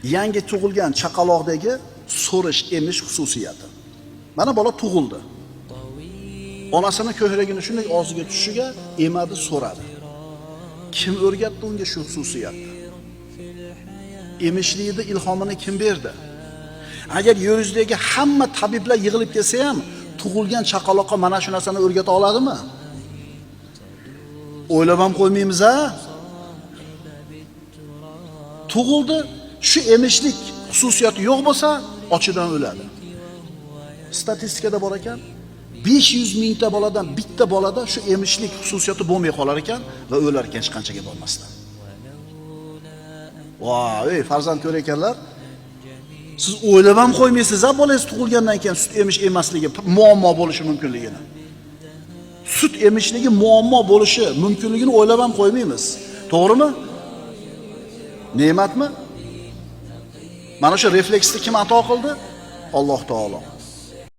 Yangi tug'ilgan chaqaloqdagi so'rish, emish xususiyati. Mana bola tug'ildi. Onasini ko'kragini shunday og'ziga tushishiga emadi, so'radi. Kim o'rgatdi unga shu xususiyatni? Emishlikni ilhomini kim berdi? Agar yer yuzidagi hamma tabiblar yig'ilib kelsa ham, tug'ilgan chaqaloqqa mana shu narsani o'rgata oladimi? O'ylab ham qo'ymaymiz a? Tug'ildi, shu emishlik xususiyati yo'q bo'lsa, ochidan o'ladi. Statistikada bor ekan, 500 mingta boladan bitta bolada shu emishlik xususiyati bo'lmay qolar ekan va o'lar ekan hech qanchaga bormasdan. Voy, ey farzand ko'r ekanlar. Siz o'ylab ham qo'ymaysiz, a bolangiz tug'ilgandan keyin sut emish emasligi muammo bo'lishi mumkinligini. Sut emishligi muammo bo'lishi mumkinligini o'ylab ham qo'ymaymiz. To'g'rimi? Ne'matmi? Mana shu refleksni kim ato qildi? Alloh taolo.